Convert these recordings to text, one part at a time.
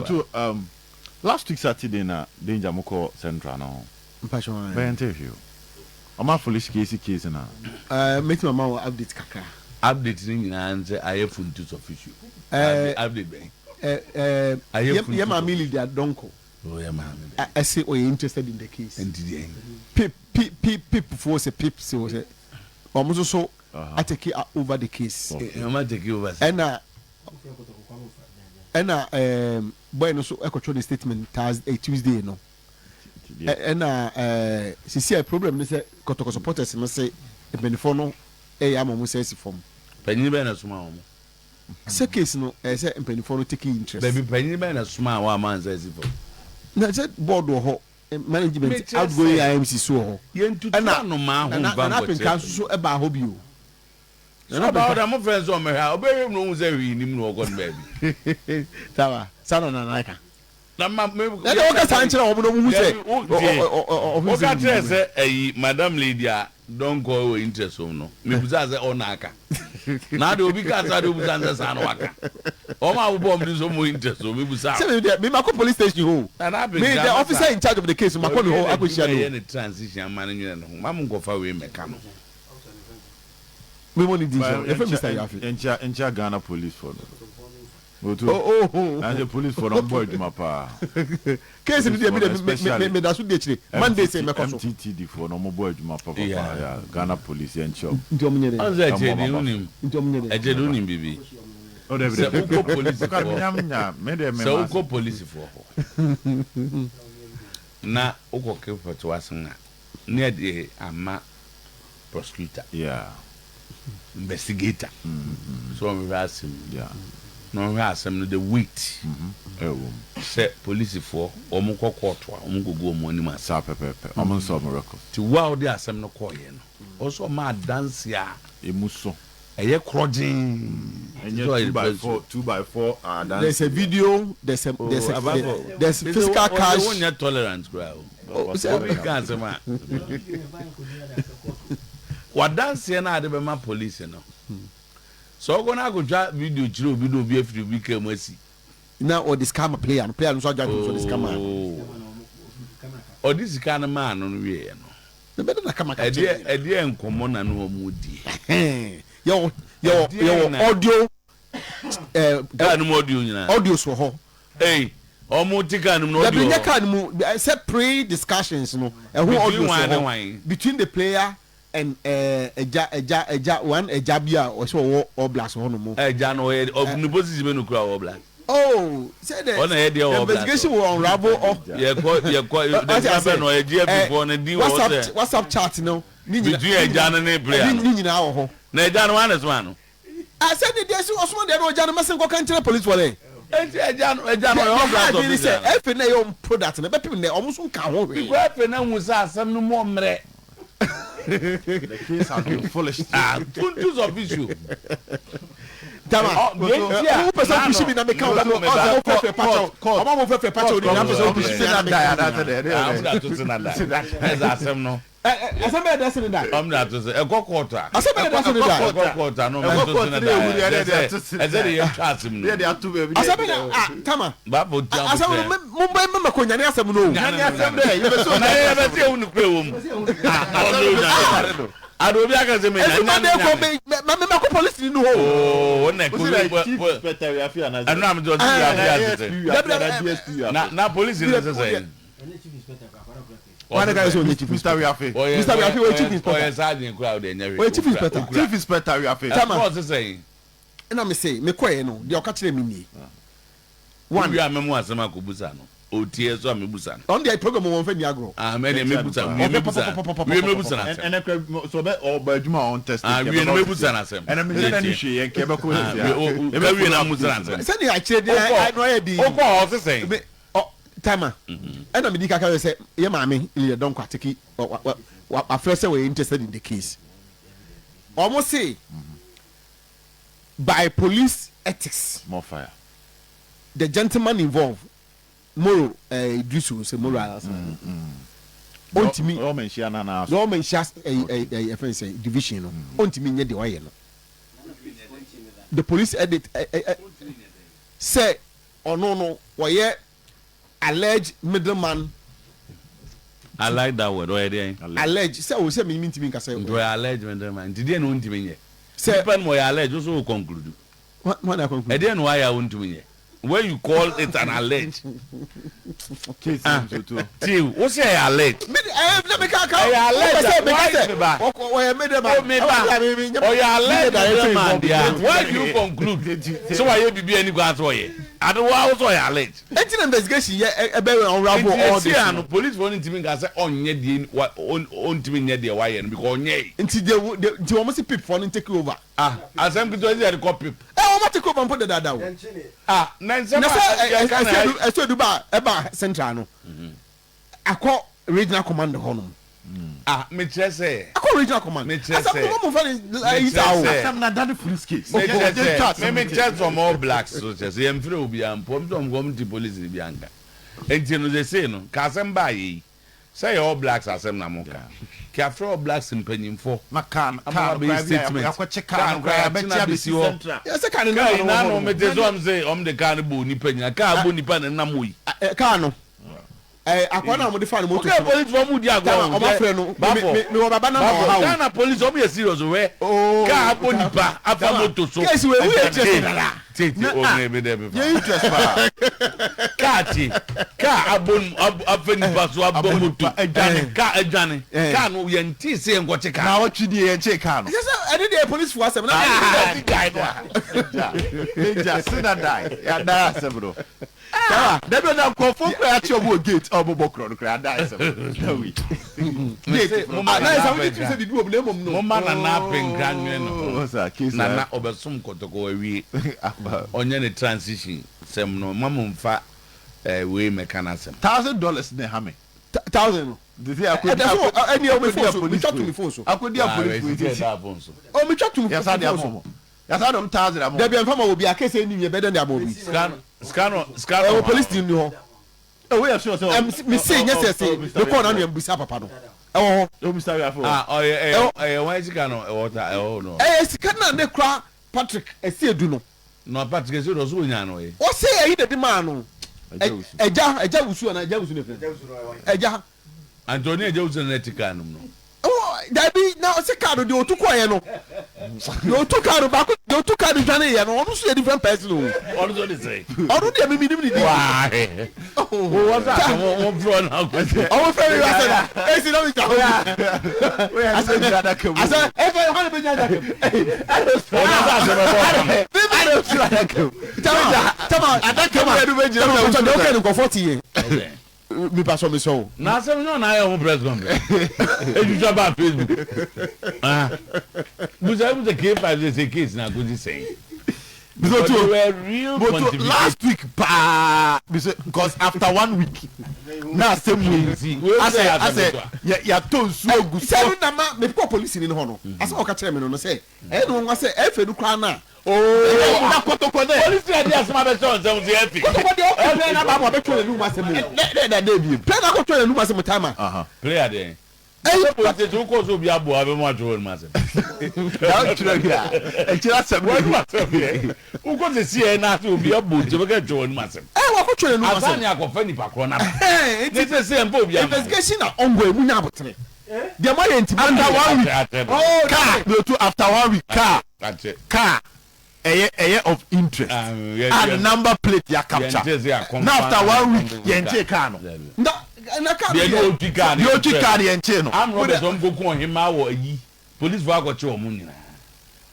To last week Saturday na Danger mo kɔ Central no. Mpakyɛw ae. Bɛyɛ nte hwee o. Ɔmo apolice case case na. Ɛɛ mɛtumi ama wo update kakra. Update no nyinaa ne sɛ ayɛ funtus official. Ɛɛ Update bɛn? ɛɛ Ayɛ yɛ funtus yɛ maame Lydia Donkor. Oh yɛ maame dɛ. Ɛse ɔyɛ interested in the case. Nti deɛn? Pip pi pi pip foɔ sɛ pip sɛ wɔ sɛ ɔmo nso so atake over the case. Ɔmo atake over sɛ. Ɛna Ɛna ɛɛm boy no nso ɛkɔtwerɛ ne statement Thursday eh, Tuesday no. Ɛna ɛɛ sisi a problem ne sɛ Kɔtɔkɔ supporters no se mpanyinfoɔ no ɛyɛ ama wɔn nsa asi fam. Panyin bɛn na soma wɔn? Sɛ case no ɛyɛ sɛ mpanyinfoɔ no take interest. Dabi panyin bɛn na soma wɔn ama nsa asi fam? Na sɛ board wɔ hɔ, management, Mekyerɛ outgoing sɛ IMC so wɔ hɔ. yɛntutu Ɛna anomaa ho Nana mfa Nana nkɔkyerɛ Apenka nso panyin. so ɛbaa hɔ bio. Sɛ ɔba hɔ da mo frɛ no sɛ ɔmmɛhwɛ a, ɔbɛhwɛ mu na ohu sɛ hwee nnim na ɔkɔ ne baabi. Sawa, saa na Nana ka. Na ma me. Na deɛ wɔka saa nkyerɛ wɔn na wɔn hu sɛ. Dabi wo tie, woka kyerɛ sɛ ayi madam lady a dɔnkɔ wɔ interest wɔm no, mebusaa sɛ ɔna aka. Na adeɛ obi ka saa deɛ obusa no sɛ saa na waka. Wɔn a wobɔ wɔn din sɛ wɔn interest wɔm, mebusaa. Sɛ me deɛ, me makɔ police station hɔ o. Nana Me Apenka the masa. officer in charge of the case makɔ ne hɔ Wɔwie akɔhyia n'adwuma no o. yɛ ne transition ama no nwene ne ho, mma mo nkɔfa wei mmɛka no. Me mo ne din sɛ yɛfrɛ Mister Yafe. Yɛnkyia yɛnkyia Ghana police foɔ no. Otu. Oh oh. Nanso police foɔ no ɔmo bɔ adwuma paa. Case no Police deɛ me foɔ no deɛ me me especially me da so di akyire. Monday sɛ MTT mɛkɔ so. MTTD foɔ no ɔmo bɔ adwuma papa paa Yeah. yeah Ghana police yɛnkyia ɔmo. Nti ɔmo nyɛ dɛn? Ɔn sɛ Ɛmmɔ ɛkyɛ ɔmo de aba so. wonim Nti ɔmo nyɛ dɛn? ɛkyɛ de wonim biribi. Oh dabi Sɛ dabi. wokɔ polisifoɔ Nka me nya nya me deɛ me sɛ ma wokɔ ase. polisifoɔ hɔ na wokɔ kepɛto asɛm a ne yɛde ama prosecutor, Yeah. investigator sɛ ɔnhwehwɛ asɛm mu Yeah. na ɔnhwɛ asɛm no the weight Ɛwɔ mu. sɛ polisifoɔ wɔn kɔ kɔɔto a wɔn kɔgu wɔn anim ase. Saa pɛpɛɛpɛ. Ɔmo nsɔ ɔmo records. Nti wo a wode asɛm no kɔɔeɛ no ɔsɛ ɔma adanse a Emu so. ɛyɛ korɔgyee te Ɛnyɛ sɛ ɔyɛ two by fɛnsuo. four two by four adanse There's a bia. video, there's a Oh, there's a abafo there's mese physical wo cash. wonyɛ tolerant koraa o. Oh, sɛ Obi ka asɛm a, w'adanseɛ no a ade bɛma police no, sɛ ɔkɔ no akɔtwa video kyerɛ obi na obi afiri obi kaa mu asi. Na ɔde sika ama player no, player no nso agye atom sɛ ɔde sika maa no. Oh, ɔde sika no maa no no wieɛ no, Na bɛda na kama ka ɛdeɛ kyerɛ no. ɛdeɛ nkɔmmɔ na ne wɔn die? Ɛhɛn, yɛwɔ yɛwɔ Ɛdeɛn yɛwɔ na audio ɛɛ kaa no mu audio nyinaa? Audios wɔ hɔ. Ei, ɔmo te kaa no mu na Dabi audio nyɛ wɔ hɔ? kaa no mu, sɛ pre discussions no, ɛho Between audios wɔ hwan ne hɔ. hwan? Between the player and ɛɛ ɛgya ɛgya ɛgya one ɛgya bi a ɔsɛ ɔwɔ All Blacks hɔ nom. Ɛgya no ɔyɛ ɔ ne position bɛ no kura wɔ All Blacks? Oh, sɛ the Ɔna yɛ deɛ wɔ All Blacks investigation hɔ. will unravel all. Yɛkɔ yɛkɔ Wate the ase? bɛ no ɔyɛ GFP Ɛ foɔ no din wɔ hɔ WhatsApp sɛ WhatsApp chat no ne nyina between ɛgya no ne player ne no. nyinaa wɔ hɔ. Na ɛgya no hwan na ɛsoma no? Ah sɛ ne deɛ si ɔsoma deɛ na ɔgya no mɛsen kɔka nkyerɛ police foɔ dɛn. Enti agya no agya no Deɛ ɔyɛ deɛ ha ɔbra adwene ne sɔfisa sɛ no. ɛfɛ na ɛyɛ ɔmo product no bɛpem nnɛ ɔmo nso nka ho hwee. Because ɛfɛ na hu sɛ asɛm no mu ɔmmerɛ. The case has been foolish. Ah tuntu sɔfisu. Tama Ɔ deɛ nti a wo pɛ sɛ n'ano wopushi mi na meka wo n'ano meba. ɔmo fɛfɛ pakyɛw ɔmo mo fɛfɛ pakyɛw ni na pɛ sɛ wopushi mi na meka wo nyinaa. Ah ɔmo de ato se na da. Ɛsɛ asɛm no. Ɛ ɛ asɛm bɛyɛ dɛ sene da. Ɔmo de ato se ɛkɔ kɔɔto a. Asɛm bɛyɛ dɛ sene da. Ɛkɔ kɔɔto a na ɔmo de ato se na da ɛ ɛsɛ ɛsɛ de yɛn twa asɛm no mu. Asɛm bɛyɛ dɛ ah Tama Baafo tia asɛm no mo me mo bɛ mɛmɛ kɔ nyane asɛm no o. Nyane asɛm dɛ yɛbɛ sɛ onyane asɛm. Yɛbɛ sɛ ehu nukuri wɔ mu. Ah ɔno onyane no. Ade obi aka sɛ menya Efi nyane Monday kɔ nyane. me mɛ mɛ mɛkɔ police ni no hɔ o. Oo ɔna kɔ ɛnu a mi ti ɔsi wiafe asese. Na na police ni sɛ sɛn. Wọn ka yɛ sɛ ɔnyɛ chief Mr. inspector. Wiafe. Mr. Wiafe ɔyɛ chief inspector. Ɔyɛ sergeant koraa ɔde ɛnyɛ hwee. Ɔyɛ chief inspector. Chief Inspector Wiafe. Tama. Ɛkɔɔ sesɛn. Ɛna me se me kɔɛ no deɛ ɔka kyerɛ me nie. One. Wowie a mɛmu asɛm akɔbusa no. Ɔtie so a mɛbusa no. Ɔno deɛ program wɔn fɛ ni agorɔ. Ah mɛ deɛ mɛbusa wie mɛbusa wie mɛbusa no asɛm. Ɛnɛ kura sɛ ɔbɛ ɔba adwuma a ɔn test. Ah wie no mɛbusa no asɛm. Ɛnɛ mi sɛ ni hwee yɛn kɛ bɛkɔ sisi a. Ka wie na musa no asɛm. Sɛdeɛ akyerɛ deɛ ɛno ayɛ den. Wokɔ hɔ sesɛn. Me ɔ timer ɛna medi kaka yɛ sɛ yɛ maame yɛ dɔnkɔ ateki wafrɛ sɛ wɔyɛ interested in the case. Wɔn se by police ethics. More fire. The gentleman involved Moro eh, Idrisu sɛ Moro alasa. Ontimi. Ɔma nhyia na na. Ɔma nhyia ɛyi ɛyi ɛyi ɛfɛn sɛ division no. Ontimi nyɛ deɛ ɔyɛ no. The police edit ɛ ɛ sɛ. ɔno no wɔyɛ alleged middleman. I like that word, ɔyɛ deɛn? Alleged, sɛ o sɛ mi mi ntumi nka sɛ. Nti ɔyɛ alleged middleman, nti deɛn na ɔntumi nyɛ? Sɛ. Nipa no ɔyɛ alleged, wo so wo conclude. Hwan na conclude? Ɛdeɛn na wayɛ a ɔntumi nyɛ? When you call it an alleged. Case Ah, nso to. tie o, wo sɛ ɛyɛ alleged. Mi de ɛɛ na mi ka ka. Ɛyɛ alleged Wopɛ sɛ a, mi ka why sɛ me ba? ɔyɛ middleman. Oh, me ba. Ɔyɛ alleged middleman deɛ a, why do you conclude sɛ wayɛ biribi a ɛni kwan sɛ ɔyɛ? Ade wo ara wo sɛ ɔyɛ alleged. Enti na investigation yɛ ɛbɛ unravel Nti all this ɛsi a no. no, policefoɔ no ntumi nka sɛ ɔnyɛ deɛ wa ɔntumi nyɛ deɛ wayɛ no because ɔnyɛe. Nti deɛ de nti wɔn si pip foɔ no take over. Ah, asɛm ketewa si yɛde kɔ pip. Ɛ wɔn atake over mpo dadaada o. Ah, na nsɛm Na a sɛ yɛka na ɛsɛ ɛsɛ edu ba ɛba central no akɔ regional command hɔ nom. Ah, mekyerɛ sɛ. Akɔ regional command. Mekyerɛ Asɛm sɛ. no mo nfa ne ayi saa o. Mekyerɛ sɛ. Asɛm na dade police case. Mekyerɛ sɛ, me mekyerɛ sɛ ɔmo all blacks so kyerɛ sɛ yɛnfrɛ obiara mpo, ɔmo sɛ ɔmo kɔ ɔmo te police ni biara nka. Nti no sesei no, nka asɛm baa yɛ yi, sɛ yɛ all blacks asɛm na mo ka, nka yɛafrɛ all blacks mpanyinfoɔ Na car no ama car no wɔabɛyɛ koraa bi a statement. yɛakɔkye car Car no no koraa koraa yɛakye yɛabɛkye no abɛsi abɛsi hɔ. central. Yɛ sɛ car no Car nam yi no wɔ n'ano hɔ nom. mete sɛ ɔmo se ɔmo de car no bɔ onipa nyinaa, car bɔ nipa na ɛnam hɔ yi. Car no. Ɛɛ akwa na wɔde fa ne moto Okay, so. police fo mu di agorɔ. Tama ɔmo afrɛ no. Bafo. Mi mi wɔ baba na ma Bafo. ɔha o. Ghana police ɔmo yɛ serious hwɛ. Oh. Kaa abɔ nipa afa moto so. Case wei wuyɛ interest dada. Tete o mi mi dɛ mi fa. Yɛ interest paa. Kaa tie. Kaa abɔ afa nipa so abɔ moto. Adwane. Kaa adwane. Eh. Kaa no yɛn ti se yɛn kɔkye kaa. Na ɔtwe die yɛn kye kaa no. Ɛsɛ sɛ ɛne deɛ police fo asɛm na. Ah, guy no a. Danger sinna die. Yɛada asɛm no. Dabi ɔda nkurɔfoɔ koraa akye ɔmo wɔ gate a ɔmo bɔ korɔ no koraa ada asɛm no. Dawi. Gate no. Ah, na yɛ sɛ wogye tom sɛ biribi wɔ mu na mmom no. Momma Nana Apenkra nwene ne ho. Oh, sir, case Nana ɔbɛsom kɔtɔkɔ awie. Aba. Ɔnyɛ ne transition sɛm no mma mo nfa eh, wei mmɛka n'asɛm. $1,000 na ɛha me. Thousand no. Dede akodi Ɛda so ɛni ɛwɔ mi akodi phone so. apolice Metwa to mi phone so. Akodi Ah, apolice wei wei sika sisi. ɛda phone so. Oh, metwa to mi Yasa de phone ama so. ɔmo. Yasa de ɔmo thousand ama ɔmo. Dabi ɛnfa ma obi a case ɛni yɛ bɛdɛ de ama obi. Sika no, sika no, sika no. Ɛwɔ police team ni hɔ. Oh, wei yɛ sure sɛ. Ɛm mi se nyɛ sɛ se mi kɔɔ n'anu yɛ mbisa papa no. Ɛwɔ hɔ. Oh, Mr. Wiafo. Ah, ɔyɛ ɛyɛ ɛyɛ wɔn sika no ɛwɔ ta ɛwɔ no. Ɛyɛ sika na ne kura Patrick Esiedu no. Na Patrick Esiedu ɔso onya no ɔyɛ. Ɔse ɛyi na de maa no. Ɛgya ɛgya wusu ana ɛgya wusu na efirɛ. Ɛgya. Antoni ɛgya wusu na ɛte kaa no mu no. Ɔ dabi na ɔse kaa no deɛ otu kɔɛ no deɛ otu kaa no baako deɛ otu kaa no dwane yɛ no ɔno nso yɛ different person o. Ɔno nso de sɛ. Ɔno deɛ mimi nim ne din. Why? Wọ́n sọ àtẹ wọ́n fúrọ̀ náà kò sí. Ɔmo fẹ́ mi wá sẹ́ na esi na mi gya hɔ bi. Wei yɛ sɛ gyina adaka mu. Asɛ efe hɔn bɛ gyina adaka mu. Ɔno sọ àtẹ bɛ bɔ ɔkam. Ɛna osu adaka mu. Tama tama Adaka mu yɛ no bɛ gyina tama na kɔtɔ osu deɛ ɔkɛ adaka no nkɔfɔ ti yɛ. Mi pa sɔ mi sɔ o. Na asɛm nyɛ ɔna ayɛ ho press conference. Etwitwa ba Facebook. Ah. Busa ebu sɛ K5 sɛ sɛ case na akosi sɛn. Because They were real But pontification. last week paa because after one week na asɛm wei Wei asɛ sɛ asɛm asɛ ketewa. yɛ yɛatɔ nsuo agu so. Sɛ no na ma mi kɔ polisi ni hɔ no asɛm a ɔka kyerɛ mi no no sɛ ɛyɛ no nwa sɛ ɛfɛ no koraa na. Ooo na kɔtɔkɔ dɛ. Polisi adi asɛm abɛhyɛ wɔn nsɛm so yɛ fi. Kɔtɔkɔ deɛ ɔkɛ plɛ na baako abɛtwa n'anum asɛm o. Dɛ dɛ dɛ dɛ bi. Plɛ na akɔtwa n'anum asɛm taama. Player deɛ. Ɛyi Sɛ polisi station wokɔ sɛ obi aboa bɛma atwerɛ wɔn asɛm. Na ɔtwerɛ bi a ɛkyerɛ asɛm Wɔn anum asɛm deɛ. Wokɔ sɛ CIA na ase obi abɔ nti bɛka atwerɛ wɔn anum asɛm. Ɛ wakɔtwa n'anum Asa asɛm. ne akɔfa nipa korɔ n'aba. Ɛhɛn Ne nti sɛ sɛ mpa obi ama. investigation na ongoing mu nya abotere. Deɛ mo ayɛ nti mo After one week Atɛ Oh car dabi. na otu after one week car atɛ. car ɛyɛ ɛyɛ of interest Ah, yɛ- a ne yɛ- number plate yɛ capture Yɛn kyerɛ sɛ akɔmfa na after one week akɔmfa yɛn kye car no. Na na car no Deɛ ne yɛ. otwi car no. Deɛ otwi car no yɛn kye no. Arm robbers wɔn koko ɔhemaa wɔ ayi police fo akɔkye wɔn nyinaa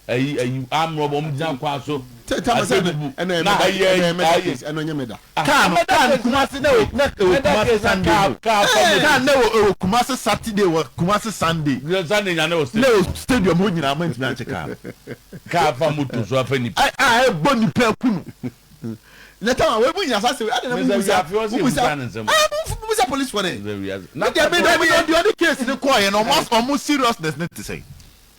ayi ayi arm robber wɔn gyina kwan so Tɛ tama sɛ ɛno ɛno yɛ na mɛda ayi ɛno yɛ ayi mɛda ayi case ɛno nyɛ mɛda. Car no car no Kumasi na ɛwɔ na ɛwɔ Kumasi Sunday no. car fa Car na ɛwɔ ɛwɔ Kumasi Saturday wɔ Kumasi Sunday Sunday nya ne wɔ na stadium ɛwɔ stadium hɔ nyinaa mo ntumi ankye car no. car fa moto so afa nipa. A a ɛbɔ nipa aku no. Na tama wei mu nyina saa sɛ adi na mu Mr. busa Wiafe ɔsɛ mu busa ebusa ne nsɛm. ɛɛ mu busa police fɔ dɛ. Mr. Wiafe. Ne deɛ mi Dabi mi deɛ ɔde case ne kɔɔ yɛ no ɔmo ɔmo seriousness ne te sɛn.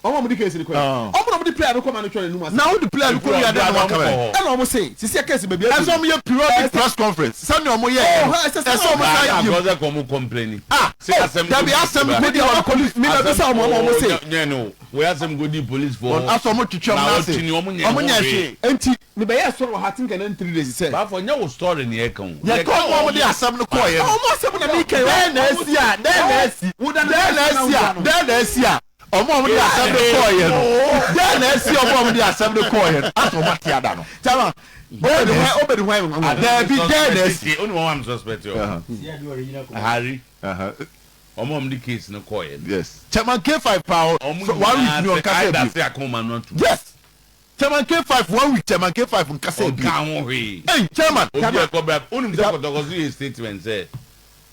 Ɔmo a ɔmo de case no kɔɛ. Ɔmo na ɔmo de player no kɔ ma no twɛ n'anum asɛm. Na wode player no kɔ wie a dɛn na waka bɛ? Ɛna ɔmo se sisi a case baabi aduru no. Ɛsɛ ɔmo yɛ periodic press conference sɛnea ɔmo yɛɛ no. Ɛsɛ ɔmo san yɛ bio. Ɔmo complaini. Ah dabi asɛm no kɔdi hɔ no police. Me na bisa ɔmo ama ɔmo se. Nyɛ no wei asɛm kɔdi police foɔ hɔ. Asɛ ɔmo twetwe ɔmo nan ase. Ɔmo nyɛ hwee. Enti me bɛyɛɛ sɔre wɔ ha think ɛnɛ 3 days sɛ. Bafo nyɛ wo story na yɛka o. Yɛka ɔmo a ɔmo de asɛm no kɔɔyɛ no. Ɔmo asɛm na meka yi. Dɛn na asi a dɛn na asi dɛn na asi a dɛn na asi a. Ɔmo a ɔmo de asɛm no kɔɔeɛ no, dɛn na asi ɔmo a ɔmo de asɛm no kɔɔeɛ no? Asɛ ɔmo ate ada no. Tama, obedi hwan, obedi hwan nwanwa? Daabi, dɛn na asi? Wone wɔn a me suspect ɔmo? Harry, ɔmo a ɔmo de case no kɔɔeɛ no. Yes. Chairman K5 paa o, Ɔmo one week nyinaa ni sɛ, ɔnkasa either bio. sɛ aka ɔmo ano atum. Yes. Chairman K5 one week, Chairman K5 nkasa bio. Ɔnkaa ho hwee. Ei, Chairman! Obi a ɛkɔ bra, wonim sɛ Kɔtɔkɔ so yɛ statement sɛ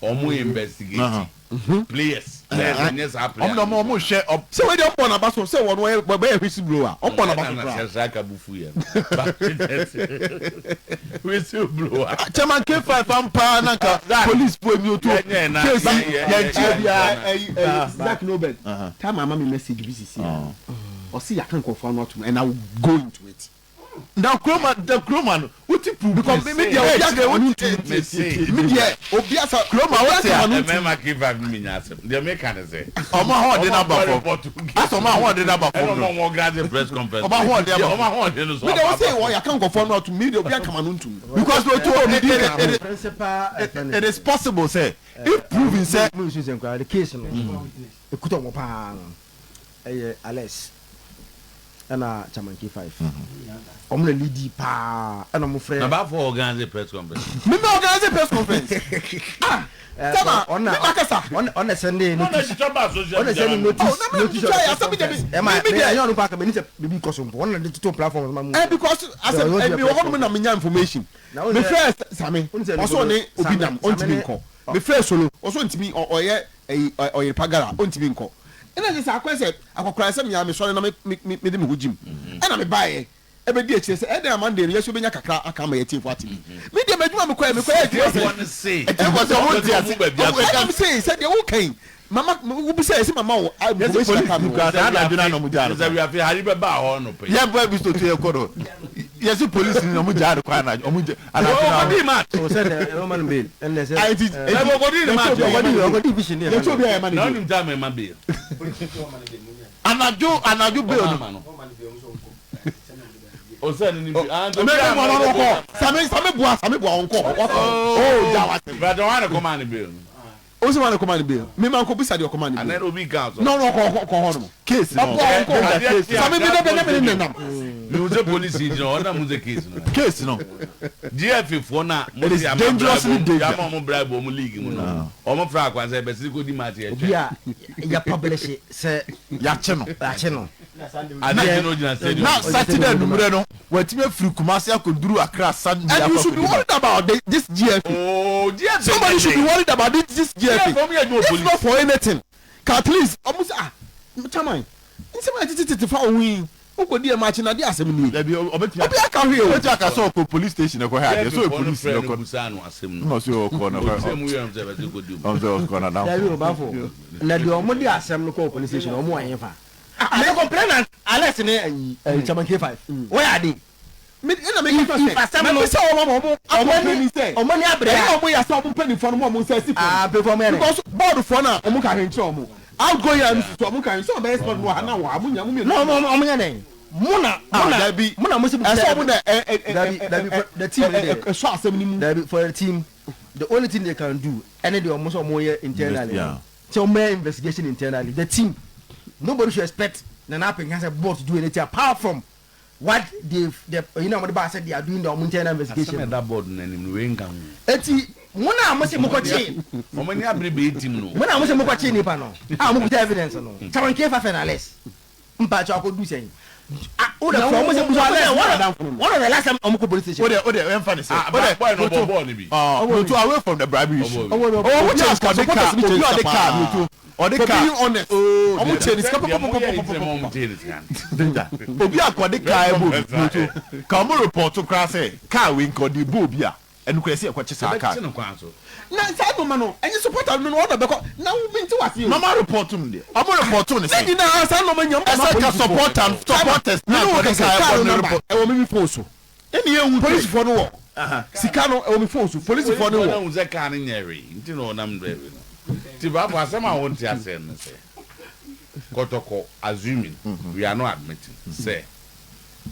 ɔmo investigate players, players ɛnyɛ saa player Ɔmo na ɔmo ɔmo hwɛ ɔ. Sɛ wei deɛ ɔmo bɔ n'aba so sɛ wɔn wɔyɛ wɔbɛyɛ whistle blower ɔmo bɔ n'aba so Ɛna koraa. sɛ saa ka bu fu yɛ no. Whistle blower. Chairman K5 ampaa na nka police foɔ emi otuo Yɛnyɛ na case yi yɛ yɛn kyerɛ biara. Ɛyi ɛyi Zach Nobel time ama me message bi sisi a ɔsi yaka nkorɔfoɔ ano atum and I will go into it. Na kuroma da kuroma no wote puu Because me me deɛ obi aka ma no ntum. Me deɛ obi asa Kuroma obi wote aka a. ma no ntum. Mmarima K5 no menya asɛm. Deɛ meka ne sɛ. Ɔmo ahoɔden aba fam. Asɛ ɔmo ahoɔden aba fam Ɛna no. ɔmo organize press conference. Ɔmo ahoɔden aba fam. Ɔmo ahoɔden no so Me deɛ aba wɔsɛ fam. wɔ yaka nkorɔfoɔ ano atum me deɛ obi aka ma no ntum. Because otu Obi it di it kan. it Principal it is possible sɛ if proven sɛ. Mo nsu sɛ nkwadaa the case no ekuta ɔmo paa no ɛyɛ Alex ɛna Chairman K5 ɔmo na leadi paa ɛna ɔmo frɛ. Na baafo organize press conference. Me me organize press conference ah Tama me ma kasa. Ɔna sɛnde notice ɔna sɛnde notice Oh na me notice twitwa yɛ asɛm bi deɛ ɛma me me deɛ. ɛnyɛ ɔno pa aka mɛ ni sɛ bibi kɔ so mpo ɔna de toto platform ma mu. Eh because asɛm ɛmi wɔ hɔ nom na me nya information me frɛ Sami ɔsɛ ɔne obi nam ɔntumi nkɔ me frɛ Solo ɔsɛ ɔntumi ɔyɛ ɛyi ɔyere pa gara ɔntumi nkɔ ɛna kyerɛ sɛ akɔyɛ sɛ akɔkora sɛ mea mesɔre na me me mede me ho gyim ɛna mebaeɛ ɛbɛdi akyire sɛ ɛdɛn a Monday no yɛsɛ wobɛnya kakra aka ama yɛatiefo ate bi me deɛ m'adwuma mekɔɛ mekɔyɛ adwuma sɛ Atiefo sɛ wɔn nte ase. ɛna me se sɛ deɛ woka yi mama wobisa yɛ sɛ mama wo information aka me wɔ Saa anadwo no na wɔn gyaa no kwan. Sɛ wiafe hari bɛba hɔ no pɛ. Yɛn bɔ ebi so to yɛ kɔ no. Yɛsi polisi ni na wɔn gyaa no kwan anadwo. Wɔn gya anadwo na. Ɔkɔdi match. O sɛ dɛ ɛbɛ ma no bail ɛnna sɛ. Ayi ti Ɛbɛ ɔkɔdi ne match. Ɔkɔdi ɔkɔdi vision ne. Yɛtɔ obi a yɛ ma ne Na bail. ɔnim time ɛma bail. Anadwo anadwo bail no. Ɔsɛ ne ni bi. Mɛ mɛ mu ɔno ɔkɔ sami sami bua sami bua ɔnkɔ wakɔ o gya wa sɛm. Bàtà wọn kọ́ maa ne bail no. O sɛ wɔn kɔma ne bail mi ma nkɔ bisa deɛ ɔkɔma ne bail. Anɛ obi kan so. No no ɔkɔ ɔkɔ hɔ nom. Case no. Ɔkɔ ɔnkɔ Case. Sami mi dɛ bɛ ne mi ne nenam. Mi n sɛ polisi gyina hɔ ɔna mu sɛ case no. Case no. GFA foɔ na mo It is ti ama dangerously bribe dangerous. ama ɔmo bribe ɔmo league mu no ɔmo fira akwan sɛ ɛbɛsiri ko di match yɛ Obi twɛ. a yɛ publish sɛ Yakye no. akye no. Ade kye no gyina stadium. Na Saturday anummerɛ no watumi afiri Kumasi akɔduru Accra Sunday And you should be akɔ akɔdi worried about the, this GFA. Oh, GFA Somebody should be worried about this, this GFA. GFA ɔmo yɛ adwuma If police. not for anything, ka at least ɔmo sɛ ah chairman nsɛm a tete tete fa ohun yi wokɔ di ɛma akyi na de asɛm nie. Dabi ɔbɛtumi Obi aka hwee o. ɔbɛtumi aka sɛ ɔkɔ police station ɛkɔ hɛ adeɛ sɛ ɔyɛ GFA foɔ no police frɛ na no ɔkɔ busaa no asɛm no. na ɔsɛ ɔkɔ na ɔkɔ Ɔkyerɛ mu yɛ no sɛ ɛbɛsiri ko di mu. ɔsɛ ɔkɔ na Dabi danfo. o bafo na deɛ ɔmo de asɛm no kɔɔ police station ɔmo wɔ yɛn fa. Ame complainant Alex ne ayi ɛyi Chairman K5 wɔyɛ ade. Me ɛna me kasa If sɛ asɛm mɛ no bisa wɔn ama wɔn akɔmpleni sɛ ɔmo ni abere ɛyɛ a wɔn yɛ sɛ wɔn mpanyinfoɔ no mo wɔn nsa asi fam aa mpanyinfoɔ ɔmo yɛ dɛ. because board foɔ no a wɔn ka hwɛ nkyerɛ wɔn outgoing a nso so wɔn ka hwɛ sɛ ɔbɛyɛ sport no wɔ ha na wɔ ha mo nya mo mmienu. Na ɔmo ɔmo yɛ dɛ. Mo na mo na dabi mo na mo si mo ɛsɛ wɔn na ɛ ɛ ɛ Dabi dabi for the team ne deɛ. ɛsɔ asɛm ni mu. Dabi for the team the only thing they can do ɛne deɛ ɔmo sɛ ɔmo yɛ internally. Yeah. Sɛ ɔmo yɛ investigation internally the team nobody should expect Nana Apenka sɛ board to do anything apart from what they the you know ɔmo de ba sɛ they are doing the ɔmo internal investigation. Asɛm ɛda board no anim no wei nka ho. Eti mo na mo se mo kɔ kye. Ɔmo ani abere bɛyɛ team no. Mo na mo se mo kɔ kye nipa no a mo kuta evidence no. Chairman K5 and Alex mpatsɔ akɔ du sɛn. Ah, o de fɔ ɔmo se musa ɔmo sɛ one one of the last time ɔmo kɔ police station. O de o de ɛnfa ne sɛ. Ah, ba boy no bɔ bɔɔl no bi. Ɔɔ no away from the bribery issue. Ɔbɔ bi. Ɔwɔ kyɛ sika supporters ni kyɛ sika paa. Ɔde For car being honest, ɔmo kyɛ ne sika Deɛ mo yɛ nti na pɔpɔpɔpɔpɔpɔ. mo kyɛ ne sika no. Danger. Obi akɔde car ɛbɔ obi no to ka ɔmo report koraa sɛ car wei nka ɔde bɔ obi a. Ɛnokorɛ sɛ yɛkɔkye saa car Yɛbɛkye no kwan so. Na saa nnoɔma no ɛnyɛ supporter no na ɔna bɛkɔ na wo mente wase o. Na ɔmo areport no deɛ ɔmo report no Ne sɛn? nyinaa saa nnoɔma nyinaa ɔmo kɔma Ɛsɛ nka polisifoɔ. supporter Sama supporters me na ne wo nka ɔde kasa car car ɛbɔ no no number report. ɛwɔ me me phone so. Ɛne yɛnhu twe. Polisifoɔ no wɔ sika no ɛwɔ me phone so polisifoɔ no Polisifoɔ no wɔ. ahu sɛ car no nyɛ hwee nti na ɔnam drive no. Nti Bafo asɛm a wonte aseɛ no ne sɛ Kɔtɔkɔ assuming we are not admitting sɛ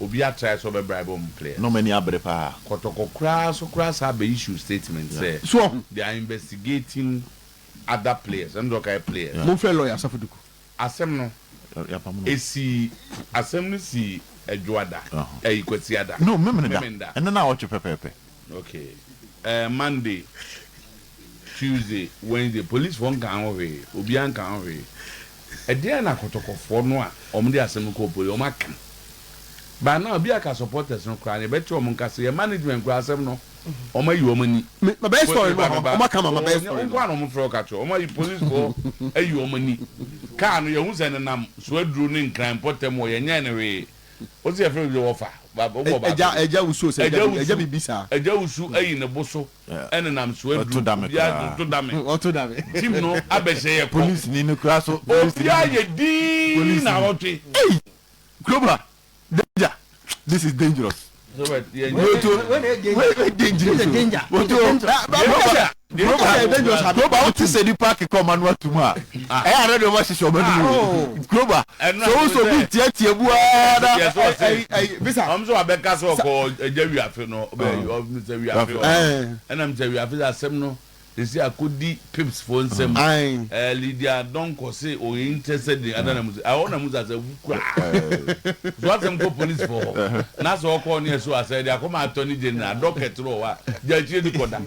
obi a try sɛ ɔbɛ bribe ɔmo players. Na ɔmo ani abere paa. Kɔtɔkɔ koraa so koraa saa bɛ issue statement sɛ So ɔho. they are investigating other players ɛno deɛ ɔka yɛ players. Monfrɛ lawyer Asafo Duku. Asɛm no Yɛapam no. esii asɛm no sii Ɛdwoada ɛyi Kwasiada No Memeneda Memenda. ɛno naawɔtwe pɛpɛɛpɛ. Okay ɛɛ Monday Tuesday Wednesday police foɔ nkaa ho hwee obiara nkaa ho hwee ɛdeɛn na kɔtɔkɔfoɔ no a wɔn de asɛm no kɔɔ police wɔn aka by now bi aka supporters no koraa no yɛbɛte wɔn nka sɛ yɛ management koraa asɛm no wɔn ayi wɔn ani. Me mabɛyɛ story no Meba meba wɔn aka ma mabɛyɛ story wɔn no. nko ara na wɔn frɛ wo ka kyerɛ wɔn ayi police foɔ ayi wɔn ani car no yɛhu sɛ nenam soaduro ne nkran mpɔtam hɔ yɛnyɛɛ no hwee. Wose yɛfrɛ no sɛ wɔfa, wobɔ baako Agya bi. agya wusu sɛ Agya agya bi agya wusu, biribi saa. agya wusu ayi ne bo so nenam so aduru. Ɔto dame Obiara koraa. to dame. Ɔto dame. Team no abɛhyɛ yɛ kɔ. Police ni no koraa so. Police ni Obiara no. yɛ dinn Police ni. naawɔtwe. Ei! Kurom ha, danger. This is dangerous. Robert, yɛn Wei to, wei wei dangerous o. Woto, kuroba, kuroba wote sɛ nipa akeka ɔma no atum a, ɛyɛ a na deɛ ɔma hyehyɛ ɔma no mu o. Kuroba, sɛ wo sɛ obi tiatia mu ara na. Ɔmo sɛ wabɛka sɛ ɔkɔ agya wiafe no, ɔbɛ sɛ wiafe hɔ. Ɛna sɛ wiafe sɛ asɛm no Sesei akodi pips foɔ nsam. Ɛɛ Lydia Donkor se ɔyɛ interested in Adana Musa. Ɛhɔ na Musa sɛ wu koraa. So asɛm kɔ police foɔ hɔ. Na sɛ ɔkɔ ne ɛso asɛ de akɔma attorney general docket no wɔ hɔ a gya akyire de kɔda.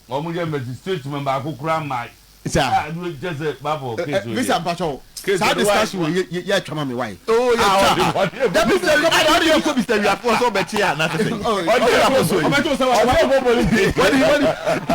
Wɔn yɛ mɛsi statement baako koraa mmae. Saa. Ah, kyɛ sɛ bafo case wei Visa deɛ. mpakyɛw. Case Saa wei deɛ why discussion wei yɛ yɛ atwa ma me why? Oh yɛ Ah, twa. ɔde ɔde Dabi sɛ ɔde yɛ kɔ Mr. Wiafoɔ sɛ ɔbɛkye a na sɛ sɛ. Ɔde Ɔde akɔ so yi. Ɔbɛkye sɛ wa. Ɔde kɔ police. Wadi wadi.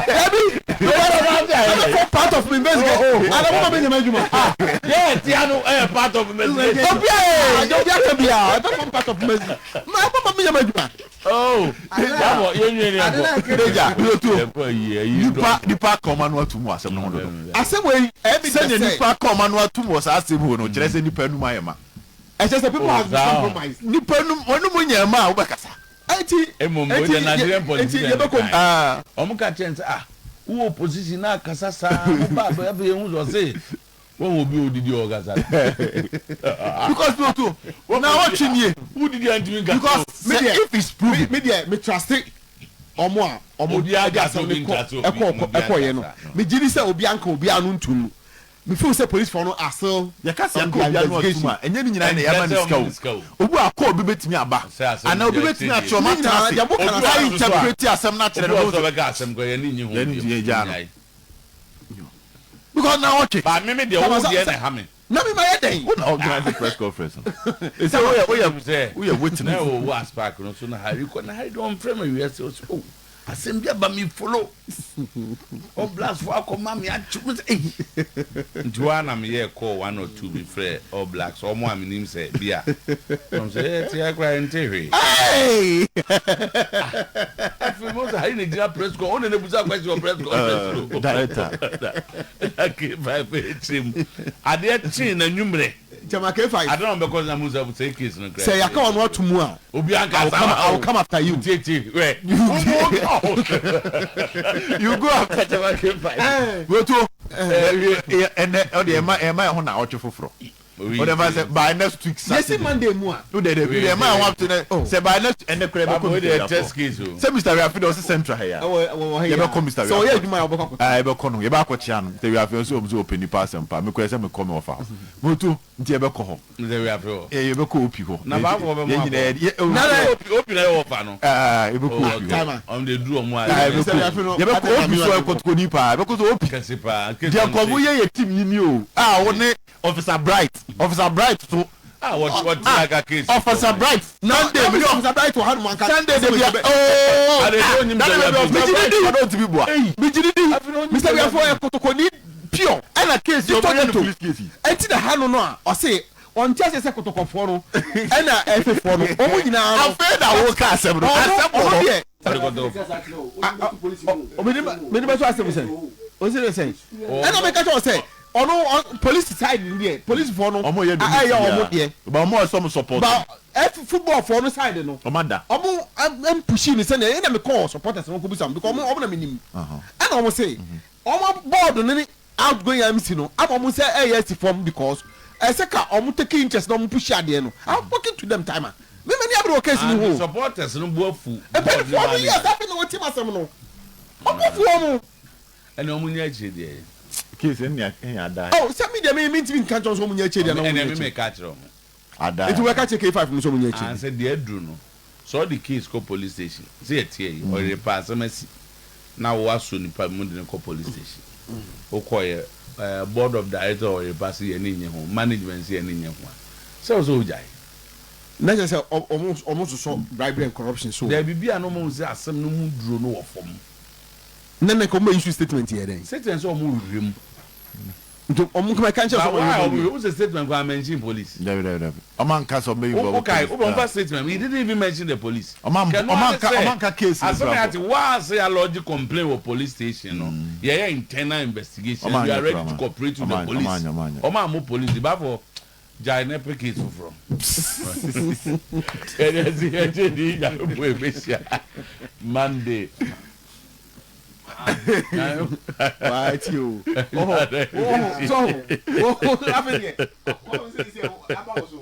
Dabi. Because part of me investigation. Ana mo ma me nyɛ m'adwuma. Ah, yɛ tia no ɛyɛ part of investigation. Obi a obi aka bi a ɛbɛ form part of investigation. Ma ɛbɛ ma me nyɛ m'adwuma. Oh, yabɔ yɛn nwie ni ɛkɔ. Deja, yoto. Yɛkɔ ayi ayi Nipa nipa aka ɔma no atum wɔ asɛm no ho dodo. Asɛm wei ɛyɛ mi Sɛnea sɛ nipa aka ɔma no atum wɔ saa asɛm wɔ no kyerɛ sɛ nipa anum ayɛ ma. ɛkyɛ sɛ people Oh, has been saa. compromised. Nipa anum wɔnum nyɛ ma a wobɛkasa. Eti Emom, eti wei deɛ Nigerian eti politician yɛbɛkɔ mu. kan. Ah. Wɔn ka kyerɛ n sɛ ah wowɔ opposition na akasa saa mo ba abɛ afei yɛn ho sɛ ɔse wɔn obi a odidi a ɔkasa no. Because no to na ɔtwe nie. Wodidi a ntumi nkasa Because o. Me sɛ deɛ if it's proven. me deɛ me trust ɔmo a ɔmo Obi ɛde ankasa asɛm obi no kɔ ntrase obi, ɛkɔ obi ɛkɔ yɛ no ankasa. me gye di sɛ obi anka obi ano ntum no me feel sɛ police foɔ no are still Yɛka sɛ on yɛaka their obi ano atum investigation. a, ɛnyɛ ne nyinaa na Ɛnkyerɛ yɛama sɛ no sika ɔmo o. ne sika o. Obi wɔ akɔ obi bɛtumi aba Sɛ asɛm anaa obi deɛ bɛtumi akyire akyerɛ ɔmo Ne atena nyinaa ase deɛ mo ka Obi na wɔ saa hɔ a nso so a interpret asɛm no akyerɛ obi no wɔ hɔ bɛhu nso a sɛ ɔbɛka asɛm koraa yɛn ani nnye ho yɛn bio. ani gyaa no. Yɛnnyae. Because na ɔtwe. Ba me me deɛ Sama wo sa deɛ sa na ɛha me. na me ma yɛ dɛn. Wo na organize press conference no. Ɛsɛ woyɛ woyɛ Sɛ woyɛ na witness. ɛwɔ wo aspark no so na Harry kɔ na Harry deɛ ɔmfrɛ me wiase ɔsɛ oh Asɛm bi aba me follow All blacks fo akɔ ma me akye me sɛ ei. Nti hɔ ara na me yɛɛ call one or two bi frɛɛ all blacks ɔmo a me nim sɛ bi a na ɔmo sɛ yɛ te ha koraa yɛ nte hwee. Ah afei mo sɛ ha yi na gyina press con ɔna na busa question wɔ press conference no. Director. Ɛna K5 akyire mu adeɛ kyee na nwummerɛ. Gyama K5. Ade na ɔbɛkɔ na musa sɛ case no kura. Sɛ yaka ɔno ato mu a. Obi anka I will come, I will come after you. Tie tie wɛ. You go after Gyama K5. Woto. Ɛnɛ ɔde ɛma ɛma ɛho na ɔtwe foforɔ. Ɔde ɛma sɛ by next week Saturday. Yɛsi Monday mu a. No de de de ɛma ɛho after nɛ sɛ by next ɛnɛ kura ɛbɛkɔ Mr. Wiafo. Sɛ Mr. Wiafo de ɔsi central ha ya. Yɛbɛkɔ Mr. Wiafo. Sɛ ɔyɛ adwuma yɛ ɔbɛkɔ akɔto. Yɛbɛkɔ no yɛbɛ akɔkyea no Mr. Wiafo nso ɔmo sɛ ɔpɛ nipa asɛm paa mekɔ yɛ sɛ mekɔ me ɔfa hɔ. Moto nti yɛbɛkɔ hɔ. Mr. Wiafo hɔ. Yɛ yɛbɛkɔ OP hɔ. Na baako ɔbɛ mu Yɛn nyinaa akɔ. yɛ yɛ Na na OP OP na yɛ ɔfa no. Aa yɛbɛkɔ OP hɔ. Ɔmo de duru ɔmo a. Aa yɛbɛkɔ yɛbɛkɔ OP so ɛkɔtɔkɔni paa yɛbɛkɔ so OP. Kɛse paa. Deɛ nkɔmɔ yɛ yɛ team yi ni o a wo ne Officer Bright Officer Bright so. Ah wɔte wɔte aka case. Officer Bright Sunday mi Officer Bright wɔ ha nom anka. Sunday de bia ooo. Ade de onyim Dade sɛ baabi Officer Bright Megyidi ɔdɔ ntumi bua. Megyidi di Mr. Wiafo yɛ kotokoni pure. Ɛna case Gye ɔmo tɔ yɛ no ghetto. police case yi. Ɛnti na ha no no a ɔse ɔnte aseɛ sɛ kotokɔfoɔ no ɛna ɛfefoɔ no ɔmo nyinaa no. Afei na wo ka asɛm no Ɔno asɛm wɔ ɔno hɔ. deɛ. Ɔde kɔtɔ. Mede bɛto asɛm sɛ ɔsi de sɛn ɛna meka kyerɛ sɛ ɔno police side no deɛ police foɔ no Ɔmo yɛ ɛyɛ ɔmo deɛ Ba ɔmo ɛsɛ ɔmo support. Ba ɛ football foɔ no side no Ɔmo ada. Ɔmo ɛmpushi no sɛnea ɛna mekɔɔ supporters no kɔbisa ɔmo because ɔmo ɔmo na menim ɛna ɔmo se ɔmo board no ne outgoing MC no ama ɔmo sɛ ɛyɛ asi fam because ɛsɛ ka ɔmo take interest na ɔmo push adeɛ no. I'm talking to them timer me m'ani abere wɔ case no And ho. supporters no bo afu board ne Mpanyinfoɔ no management. yes afei na wɔtim asɛm no ɔmo afu ɔmo. Ɛne ɔmo nyɛ akyire deɛ. Case ɛne ɛne ada. Oh sɛ me deɛ me me ntumi nka nkyɛn sɛ ɔmo nyɛ akyire deɛ na ɔmo Ɛne nyɛ me akyire. me ka kyerɛ ɔmo. Ada. Nti wɔka kyerɛ K5 no sɛ ɔmo nyɛ akyire. And sɛ deɛ aduru no sɛ ɔde case kɔ police station sɛ yɛteɛ yi ɔyere pa asɛm asi na wo asɔ nipa mu de no kɔ police station wokɔyɛ ɛɛ board of director ɔyere pa sɛ yɛne nye ho management sɛ yɛne nye ho a sɛ wo sɛ wogyae. Na kyerɛ sɛ ɔmo ɔmo sosɔ bribery and corruption so. Daabi bi a na ɔmo sɛ asɛm no mu duro no wɔ fam. Na na nka ɔmo issue statement yɛ dɛn. Statement sɛ ɔmo hwehwɛ mu. Nti ɔmo nkama ɛka nkyɛn sɛ But ɔmo why hwehwɛ ɔmo mu. hwehwɛ sɛ statement kɔ mention police. Dabi dabi dabi. Ɔmo anka sɛ ɔmo bɛ involve Okay, police. ɔmo nfa statement he didn't even mention the police. Ɔmo Kɛnɛ ɔmo anka sɛ, ɔmo anka case no asɛm kura yɛ ate mpo. waa sɛ yɛ lodge complaint wɔ police station no yɛyɛ internal investigation. Ɔmo We are anyɛ ready kura to ma. cooperate with Ɔmo the anyɛ police. ɔmo anyɛ ɔmo anyɛ. Ɔmo amu police bafo gyae ne pe case foforɔ. Yɛde ɛsi yɛgye di nyame bo ebehyia Monday. Waa ti o. Ɔhɔ ɔhɔ sɔhɔ ɔhɔ afei deɛ ɔhɔ sɛ sɛ aba wɔ so.